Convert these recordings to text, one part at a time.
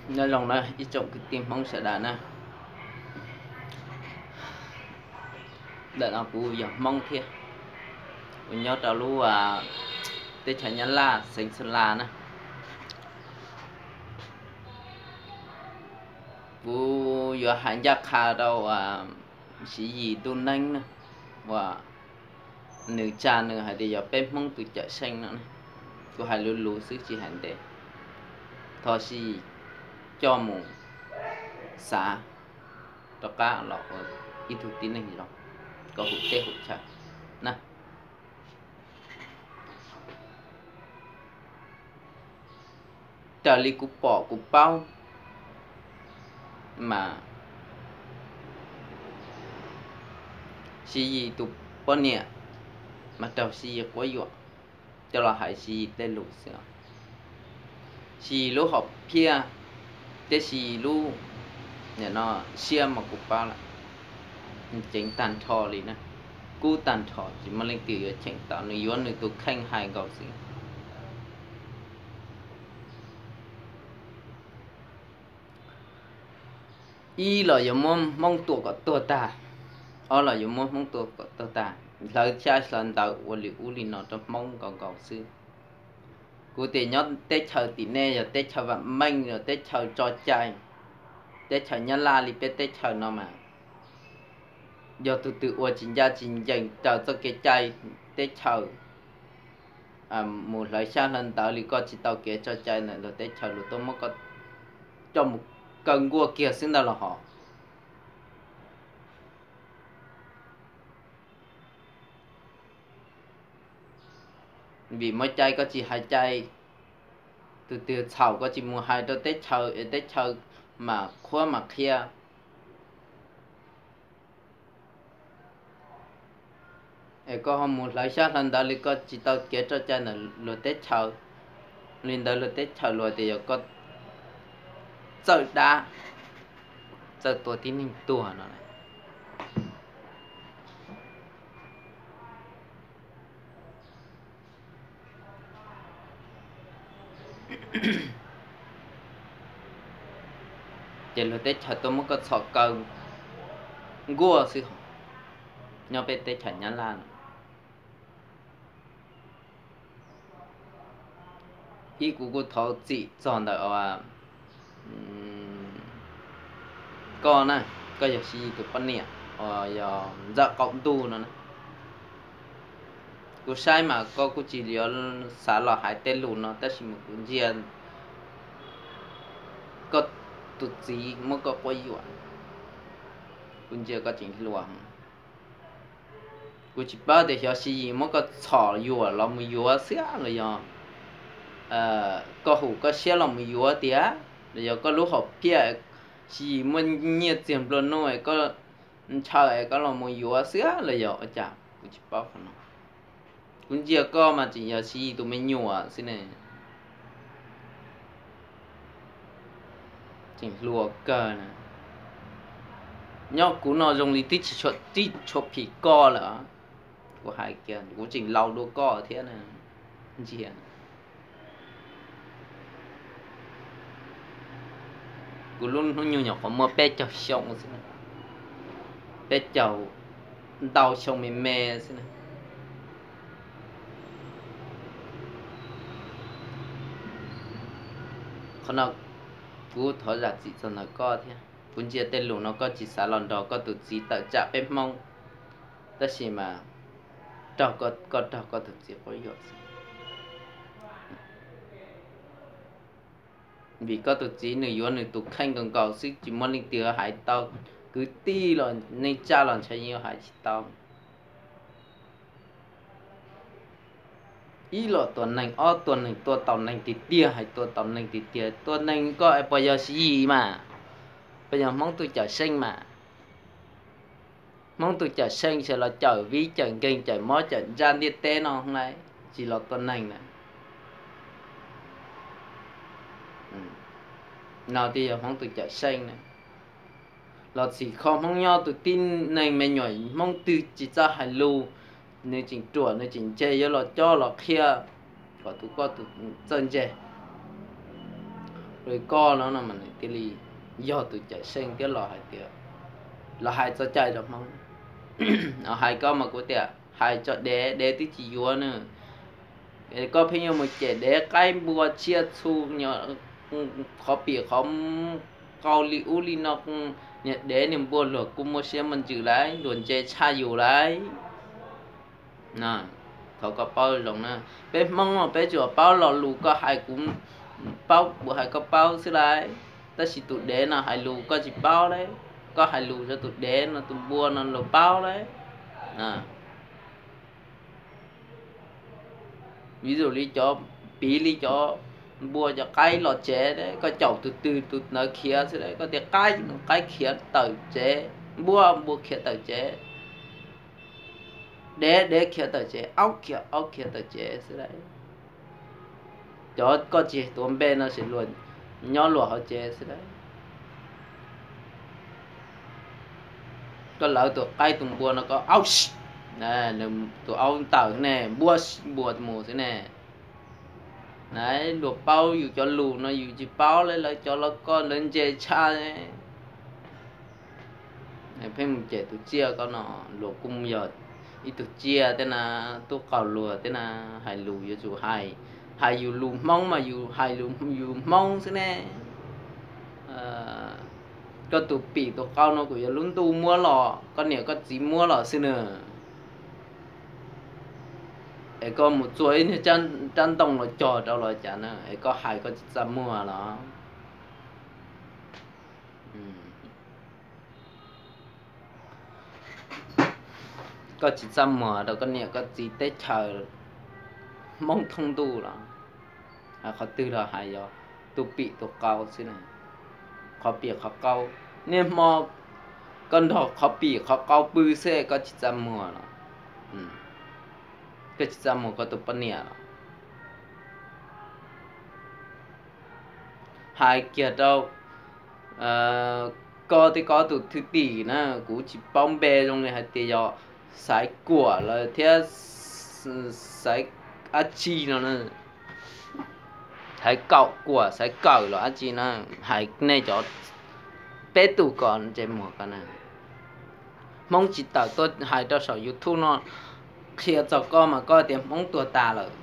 Nyob zoo na ib tsoom kwv tij Hmoob sawv daws na. Ntawm no kuv yog Hmoob thiab, kuv nyob rau lub teb chaws Nyab Laj xeev Xeeb Las na. Kuv yuav hais ncaj qha rau Siv Yis ntuj neeb na, uas nws tsa nws hais tias yog peb Hmoob tus cawm seej no. Kuv hais luv luv xwb tsis hais ntev. Thov Siv Yis coj mus xav rov qab los ua ib tug tib neeg zoo kom hum teb hum chaw na. Raws li kuv pom kuv paub mas Siv Yis tus poj niam mas raug Siv Yis quab yuam, coj los hais Siv Yis tej lus xwb. Siv Yis lub hom phiaj thiab Siv Yis lub siab mas kuv paub lawm, ceev tag nrho li na, kub tag nrho tsis muaj leej twg yuav cheem tau, nws yuav nws tus kheej hais nkaus xwb. Ib los yuav muab Hmoob tua kom tuag tag, ob los yuav muab Hmoob tua kom tuag tag, hlawv xyab hlawv ntawv ua li ub li no rau Hmoob nkaus nkaus xwb. Kuv tias nyob teb chaws tim nej yog teb chaws vam meej, yog teb chaws tso cai, teb chaws Nyab Laj li peb teb chaws no mas yog tus twg ua tsis ncaj tsis ncees raws txoj kev cai teb chaws, mus hlawv xyab hlawv ntawv li koj tsis tau kev tso cai ntawm luag teb chaws, luag tuaj muab koj coj mus kaw nkuaj kiag xwb ntag los hos. Vim muaj cai koj tsis hais cai, tus twg txhaum koj tsis mus hais rau teb chaws es teb chaws mam qhuab mam qhia. Es koj ho mus hlawv xyab hlawv ntawv li koj tsis tau kev tso cai ntawm luag teb chaws, li ntawd luag teb chaws luag tias yog koj txawj dab, txawj tua tib neeg tuag no. Ces luag teb chaws tuaj muab koj txhom kaw nkuaj xwb hos, nyob peb teb chaws Nyab Laj no. Ib kuv kuj thov txim txog ntawm koj na, koj yog Siv Yis tus poj niam uas yog Ntxawm Qaum Ntuj no na. Kuv saib mas koj kuj tsis yuav xav los hais tej lus no tab sis mas kuv ntsia koj tus txiv muab koj quab yuam, kuv ntsia koj tseem hluas. Kuv tsis paub tias xyov Siv Yis muab koj txhom yuam los mus yuav xwb los yog koj hum koj siab los mus yuav tiag, los yog koj lub hom phiaj Siv Yis muaj nyiaj txiag nplua nuj es koj ntshaw es koj los mus yuav xwb los yog ua cas kuv tsis paub qhov no. Kuv ntsia koj mas tseem yog Siv Yis tus me nyuam xwb ne. Tseem hluas kawg na. Nyob kuv no zoo li twb tsis tshua phim koj lawm. Kuv hais kiag kuv tseem laus dua koj thiab na. Ntsia, kuv lub hnub nyoog nyuam qhuav muaj peb caug xyoo xwb, peb caug ntau xyoo me me xwb na. Qhov no kuv thov zam txim txog ntawm koj thiab. Kuv ntsia tej lus no koj tsis xav los nrog koj tus txiv tawm tsam peb Hmoob, tab sis mas raug koj, koj raug koj tus txiv quab yuam xwb. Vim koj tus txiv nws yuav nws tus kheej nkaus nkaus xwb, tsis muaj leej twg hais tau, kwv tij los neej tsa los ntshe yeej hais tsis tau. Ib los tua neeg, ob tua neeg, tua tau neeg tiag tiag, hais tua tau neeg tiag tiag, tua neeg koj es puas yog Siv Yis mas, puas yog Hmoob tus cawm seej mas. Hmoob tus cawm seej ces los cawm vib cawm nkeeg cawm mob cawm ntsaj ntiaj teb no lauj, tsis los tua neeg na. No twb yog Hmoob tus cawm seej na. Los txhim kho Hmoob nyob tus tib neeg me nyuam Hmoob twg tsis txawj hais lus, nws tseem ruam nws tseem ntse yuav los cob los qhia kom tus koj tus txawj ntse. li koj no no mas nws thiaj li yog tus cawm seej thiab los hais tias, los hais txoj cai rau Hmoob. Hais koj mas kuv tias hais tso dev, dev twb tsis yuav na. Koj pheej yuav mus cem dev qaib npua tsiaj txhu, qhov pim qhov qau li ub li no, niag dev niag npua luag kuj muaj siab muaj ntsws lauj, luag ntse tshaj yus lauj. Thov koj paub zoo na, peb Hmoob no peb tsuas paub lo lus koj hais kuv paub, kuv hais koj paub xwb lauj. Tab sis tus dev no hais lus koj tsis paub lauj, koj hais lus rau tus dev no tus npua no luag paub lauj. Vis dum li cov, piv li cov npua cov qaib los tsev, koj caum tus twg tus ntawd khiav xwb lauj, koj tias qaib, qaib khiav tawm tsev, npua, npua khiav tawm tsev, dev, dev khiav tawm tsev, aub khiav, aub khiav tawm tsev xwb lauj. Cov koj tsis tuav npe no ces luag nyob luag hauv tsev xwb lauj. Koj lawv tus qaib tus npua no koj aub, tus aub tawm ne, npua, npua mus xwb ne. Luag paub yus cov lus no yus tsis paub lauj, lawv cov los koj lawv ntse tshaj. Pheej mus cem tus tsiaj ko no, luag kuj yog ib tug tsiaj thiab na, tub qaug luag thiab na, hais lus yuav tsum hais, hais yus lus Hmoob mas yus hais lus yus Hmoob xwb ne. Koj tus pim tus qau no kuj yog lub ntuj muab los, koj niam koj txiv muab los xwb na. Es koj mus txua ib niag rab ntoo los cog rau los cas na, es koj hais koj tsis txaj muag los? Koj tsis txaj muag rau koj niam koj txiv teb chaws Hmoob thoob ntuj los? Hais qhov twg los hais yog tus pim tus qau xwb na. Qhov pim qhov qau, niaj hmo koj nrog qhov pim qhov qau pw xwb koj tsis txaj muag los? Koj tsis txaj muag koj tus poj niam los? Hais kiag rau koj thiab koj tus thwj tim na, kuv tsis paub npe zoo li hais tias yog Xaiv Kuam lawm thiab Xaiv dab tsi no na. Xaiv Kaum Kuam, Xaiv Kawm los dab tsi na, hais nej cov peb tus ko ntse muag ko na. Hmoob tsis tawm tuaj hais rau saum YouTube no qhia txog koj mas koj tias Hmoob tuag tas lawm.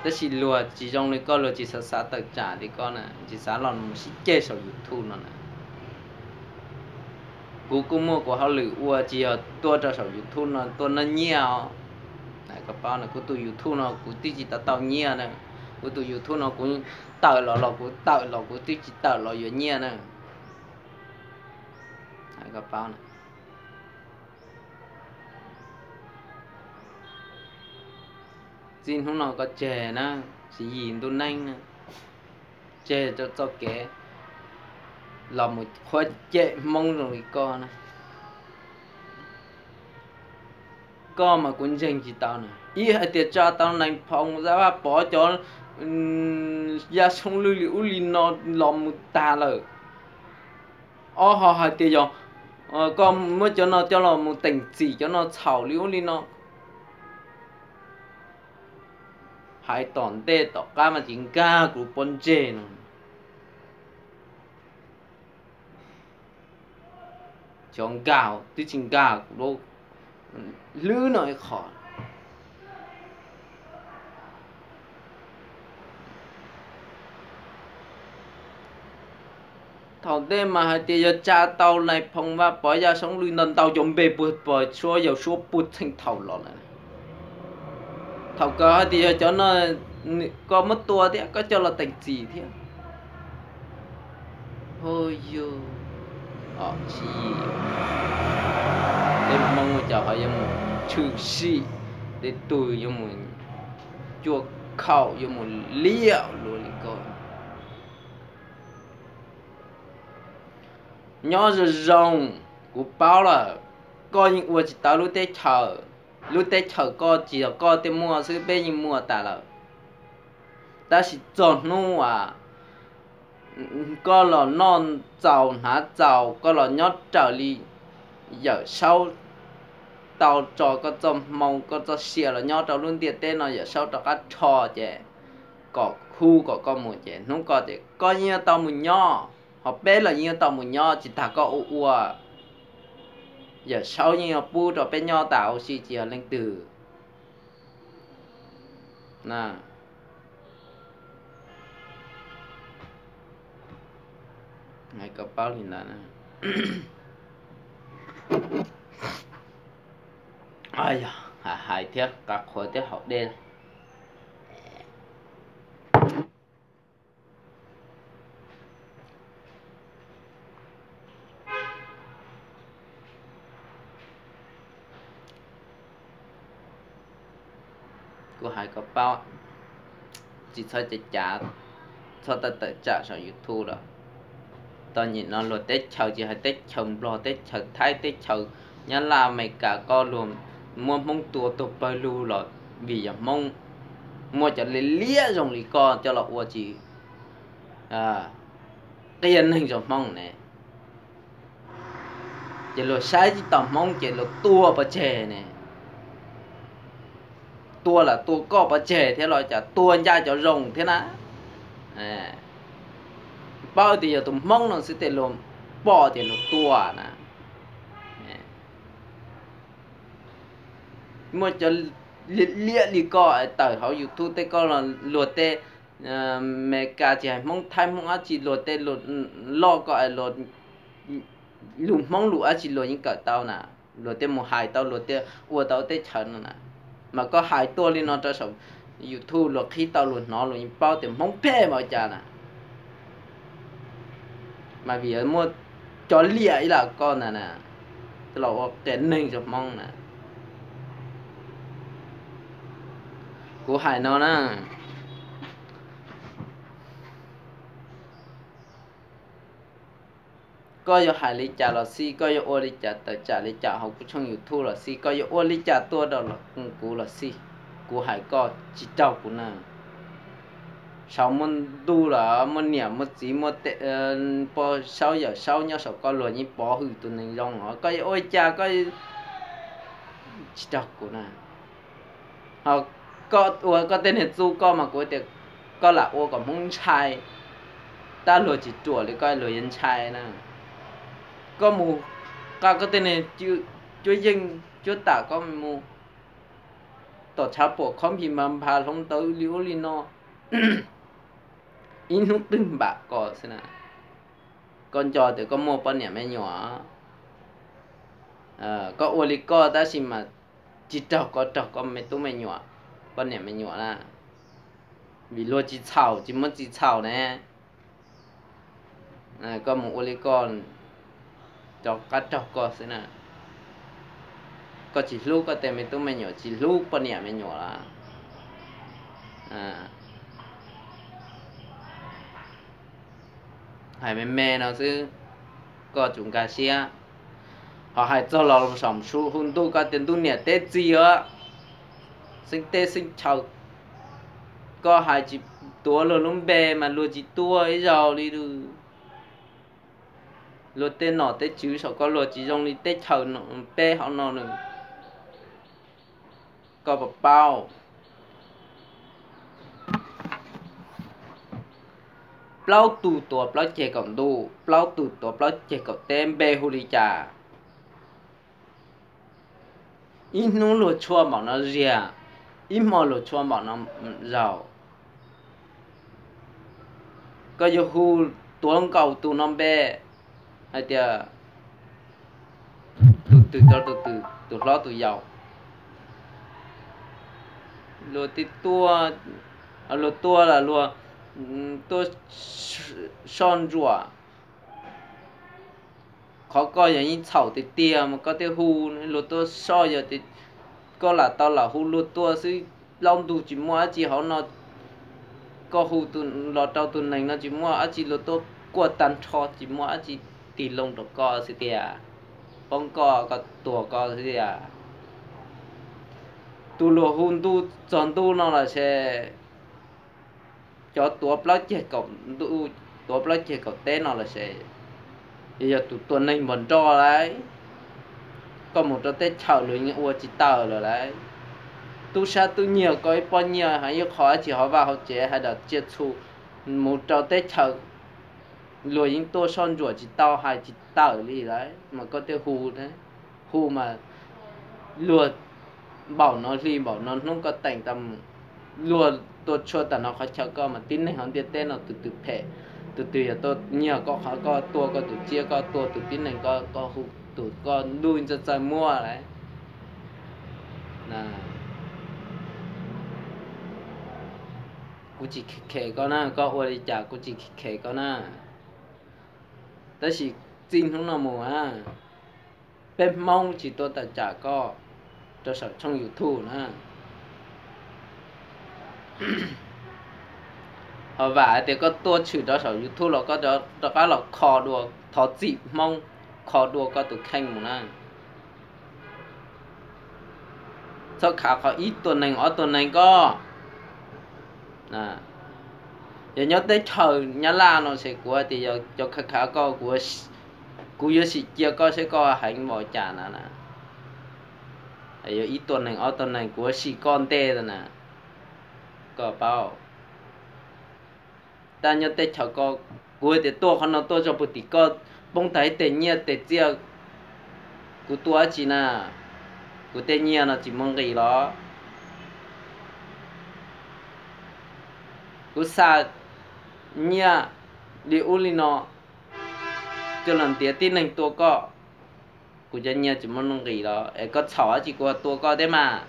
Tab sis luag tsis zoo li koj, luag tsis xav xav tawm tsam li koj na, tsis xav los mus sib ceg saum YouTube no na. Kuv kuj muaj kuv hauj lwm ua, tsis yog tuaj rau saum YouTube no tuaj noj nyiaj os. Koj paub na, kuv tus YouTube no kuv twb tsis tau tau nyiaj na. Kuv tus YouTube no kuv tawm los los kuv tawm los kuv twb tsis tawm los yuav nyiaj na. Koj paub na. Txij hnub no koj tseg na, Siv Yis ntuj neeb na, tseg rau txoj kev los mus qhuab cem Hmoob zoo li koj na. Koj mas kuv ntseeg tsis tau na. Ib hais tias tsa tau Nais Phoo Xab Vaj Pov cov yaj xoob lwj li ub li no los mus tag lawm. Ob ho hais tias yog koj muab cov no coj los mus teem txim cov no txhaum li ub li no. Hais tom ntej tom qab mas tsis nkag kuv pob ntseg no. Xyov nkag twb tsis nkag kuv lub hlwb no ib qho. Thaum ntej mas hais tias yog tsa tau Nais Phoo Vaj Pov yaj xoob lwj ntau ntau cov npe puag pog suab yau suab puag txheej thaum los lawm. Thaum kawg hais tias yog cov no koj muab tua thiab koj coj los teem txim thiab. Ho yog Siv Yis, tej Hmoob cas ho yuav mus tshwm sim, tej tug yuav mus cuaj khaum yuav mus liam luag li ko. Nyob zoo zoo, kuv paub lawm, koj yeej ua tsis tau lub teb chaws. Lub teb chaws koj tsis yog koj thiaj muaj xwb, peb yeej muaj tas lawm. Tab sis txog hnub uas koj los noj txaus hnav txaus, koj los nyob raws li Yawm Saub tau tso koj txoj hmoo koj txoj sia los nyob rau lub ntiaj teb no, Yawm Saub rov qab rho ces kom hu kom koj mus ces hnub koj ces koj yeej yuav tau mus nyob, ho peb los yeej yuav tau mus nyob tsis tas koj ua ua. Yawm Saub yeej yuav pub rau peb nyob tas ua si tsis yog leej twg. Hais kom paub li ntawd. Hais thiab qab qhuav thiab haus dej. Kuv hais kom paub, tsis txhob cav cav, txhob tawm tawm tsam saum YouTube lawm. Txom nyem no luag teb chaws, tsis hais teb chaws Nplog, teb chaws Thaib, teb chaws Nyab Laj, Amelikas, koj luag muab Hmoob tua tuag pawg lug los vim yog Hmoob. Muaj cov liab liab zoo li koj coj los ua tsis qias neeg zoo Hmoob ne. Ces luag saib tsis taus Hmoob ces luag tua pov tseg ne. Tua lam tua koj pov tseg thiab los cas tua ncaj cov zoo thiab na. Paub tias yog tus Hmoob no xwb tej luag pom ces luag tua na. Muaj cov liab liab li koj tawm hauv YouTube tej koj luag tej Amelikas tsis hais Hmoob Thaib Hmoob dab tsi luag tej loj koj lus Hmoob lus dab tsi luag yeej kawm tau na. Luag tej mus hais tau luag tej ua tau teb chaws no na. Mas koj hais tuaj li no rau saum YouTube luag qhib tau luag hnov luag yeej paub tias Hmoob phem mas ua cas na. Mas vim muaj cov liam ib lam koj ntag na, coj los ua qias neeg rau Hmoob na. Kuv hais no na, koj yuav hais li cas los xij, koj yuav ua li cas tawm tsam li cas hauv kuv tshooj YouTube los xij, koj yuav ua li cas tuaj rau kuv los xij, kuv hais koj tsis raug kuv na. Saum muaj ntuj los muaj niam muaj txiv muaj pog saub yawm saub nyob saum koj luag yeej pov hwm tus neeg zoo os. Koj yuav ua li cas koj tsis raug kuv na. Ho koj ua koj tej niag txuj koj mas kuv tias koj lam ua kom Hmoob ntshai, tab luag tsis ruam li koj luag yuav ntshai na. Koj mus qa koj tej niag cuab yeej cuab tam koj mus tom tshav puam khob nphis mas npha hloov ntawd li ub li no, ib hnub twg npam koj xwb na. Koj nco tias koj muaj poj niam me nyuam, koj ua li koj tab sis mas tsis raug koj raug koj me tub me nyuam, poj niam me nyuam na. Vim luag tsis txhaum tsis muaj txim txhaum ne. Koj mus ua li koj, cov qab raug koj xwb na. Koj tsis hlub koj tej me tub me nyuam tsis hlub poj niam me nyuam lawm. Hais me me no xwb, koj tsum nkag siab. Ho hais txog los saum hu ntuj koj tias ntuj niam teb txiv os, xeeb teb xeeb chaw, koj hais tsis tuav luag lub npe mas luag tsis tuaj ib zaug li. Luag tej nom tej tswv saum koj luag tsis zoo li teb chaws peb hauv no nws. Koj puas paub? Plaub tug tuav plaub ceg kaum ntuj, plaub tug tuav plaub ceg kaum teb npe hu li cas? Ib hnub luag tshuaj npaum no ziag, ib hmo luag tshuaj npaum no zaus. Koj yuav hu tuav nkaus tus no npe hais tias tus twg rau tus twg, tus hlob tus yau. Luag twb tuaj, luag tuaj los luag tuaj soj ntsuam. Qhov koj yog yeej txhaum tiag tiag mas koj thiaj hu luag tuaj soj, yog tias koj lam tau lam hu luag tuaj xwb, plaub ntug tsis muaj dab tsi hauv no, koj hu los rau tus neeg no tsis muaj dab tsi luag tuaj kuaj tag nrho, tsis muaj dab tsi tig loo rau koj xwb tiag, poob koj koj tuag koj xwb tiag. Tus luag hu ntuj txog ntuj no los se, cov tuav plaub ceg kaum ntuj, tuav plaub ceg kaum teb no los se, yog tus tua neeg npog nroj lauj. Koj mus rau teb chaws luag yeej ua tsis tawm lawm lauj. tub sab tub nyiag koj ib pob nyiaj, hais ib qho dab tsi hauv vaj hauv tsev, hais dab tsi txhua, mus rau teb chaws luag yeej tuaj soj ntsuam tsis tau, hais tsis tawm li lawm mas koj thiaj hu, hu mas luag npaum no hli npaum no hnub koj teem tas, luag tua tshua tag nrho qhov chaw koj mas tib neeg hauv ntiaj teb no tus twg phem, tus twg yog tuaj nyiag koj qhov, koj tua koj tus tsiaj, koj tua tus tib neeg, koj hu tus koj ntuj txawj txawj muab lawm. Kuv tsis khem koj na, koj ua li cas kuv tsis khem koj na. Tab sis txij hnub no mus a, peb Hmoob tsis tuaj tawm tsam koj rau saum tshooj YouTube na. Ho vam hais tias koj tuaj tshwm rau saum YouTube los koj rov qab los kho dua, thov txim Hmoob, kho dua koj tus kheej mus na. Txhob khav qhov ib tug neeg ob tug neeg koj. Yog nyob teb chaws Nyab Laj no ces kuv hais tias yog cov khav khav koj, kuv yuav sim cia koj seb koj heev npaum cas na. Yog ib tug neeg ob tug neeg kuv yuav sim koj ntej na, koj paub. Tab nyob teb chaws ko, kuv tias tuaj qhov no tuaj tso pug tim koj poob tag ib teg nyiaj teg txiaj, kuv tua dab tsi na? Kuv tej nyiaj no tsis muaj nqis los? Kuv xa nyiaj li ub li no coj los ntiav tib neeg tua koj, kuv cov nyiaj tsis muaj nuj nqis los es koj txhaum dab tsi kuv tua koj thiab mas?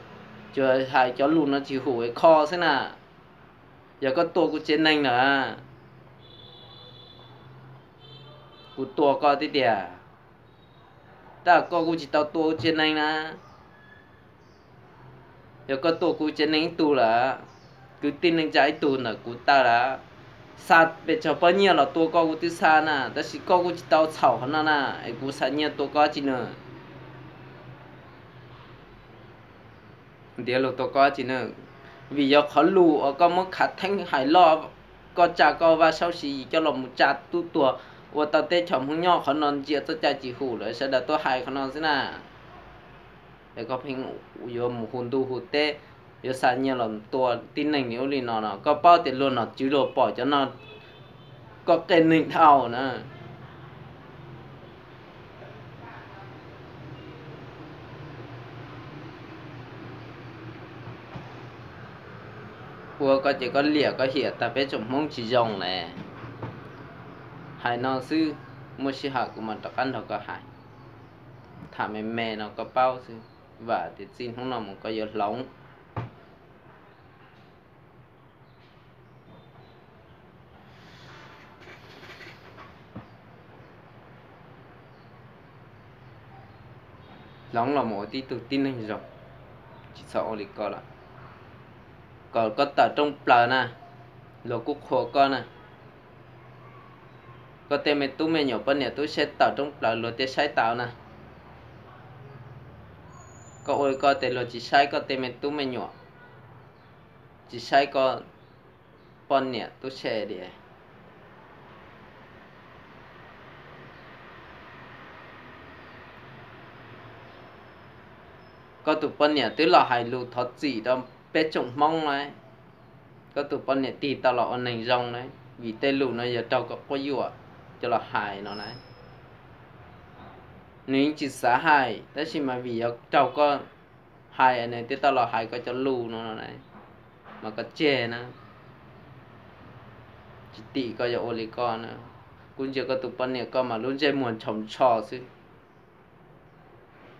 Tsuas hais cov lus no tsis hum es kho xwb na. Yog koj tua kuv tsev neeg lawm, kuv tua koj thiab tiag. Tab koj kuj tsis tau tua kuv tsev neeg na. Yog koj tua kuv tsev neeg ib tug lawm, kwv tij neej tsa ib tug ntawm kuv tawg lawm, xa pes tsawg pob nyiaj los tua koj kuv twb xa na, tab sis koj kuj tsis tau txhaum qhov no na, es kuv xa nyiaj tua koj dab tsi na? Ntiav lus tua koj dab tsi na? Vim yog qhov lus uas koj muab khav theeb hais loj, koj tsa koj vaj saub si yim coj los mus tsa tub tuag, ua tau teb chaws Hmoob nyob qhov no ntsia txoj cai tsis hum lawm, sawv daws tuaj hais qhov no xwb na. Es koj pheej yuav mus hu ntuj hu teb, yuav xa nyiaj los tua tib neeg li ub li no no, koj paub tias luag nom tswv luag pom cov no, koj qias neeg dhau na. Ua koj ces koj liam koj hiam tag peb tsoom Hmoob tsis zoo ne. Hais no xwb, muaj sij hawm kuv mam rov qab nrog koj hais. Tham me me no koj paub xwb, vam tias txij hnub no mus koj yuav hloov. Hloov los mus ua tib tug tib neeg zoo, tsis txhob ua li koj lawm. Kom koj tawm rooj plaws na, luag kuj qhuas koj na. Koj tej me tub me nyuam poj niam tub se tawm rooj plaws luag thiaj saib tau na. Koj ua li koj ces luag tsis saib koj tej me tub me nyuam, tsis saib koj poj niam tub se li. Koj tus poj niam twb los hais lus thov txim rau peb tsoom Hmoob lawm. Koj tus poj niam tig tau los ua neeg zoo lawm, vim tej lus no yog raug koj quab yuam coj los hais no na. Nws yeej tsis xav hais tab sis mas vim yog raug koj hais nws thiaj tau los hais koj cov lus no na. Mas koj tseg na, tsis tim koj yuav ua li koj na. Kuv ntsia koj tus poj niam koj mas lub ntsej muag ntshaus ntsho xwb.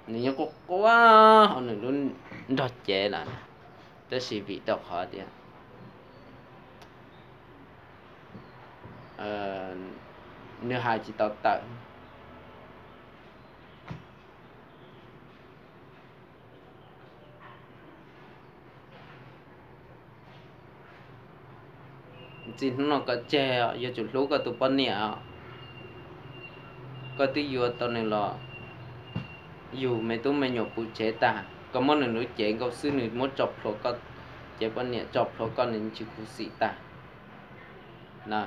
Nws yeej quaj quaj hauv nws lub nrog cev lawm, tab sis vim rau qhov tias nws hais tsis tau tawm. Txij hnub no koj tseg, yuav tsum hlub koj tus poj niam. Koj twb yuav tau nws los yug me tub me nyuam puv tsev tag, koj muab nws lub cev nkaus xwb nws muab tso plhuav koj, cev poj niam tso plhuav koj nws tsis khuv xim tag na.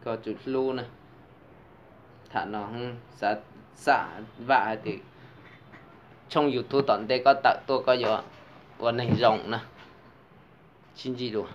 Koj tsum hlub na. Tham no xav, xav vam hais tias tshooj YouTube tom ntej koj tawm tuaj koj yuav ua neeg zoo na. Sib ntsib dua.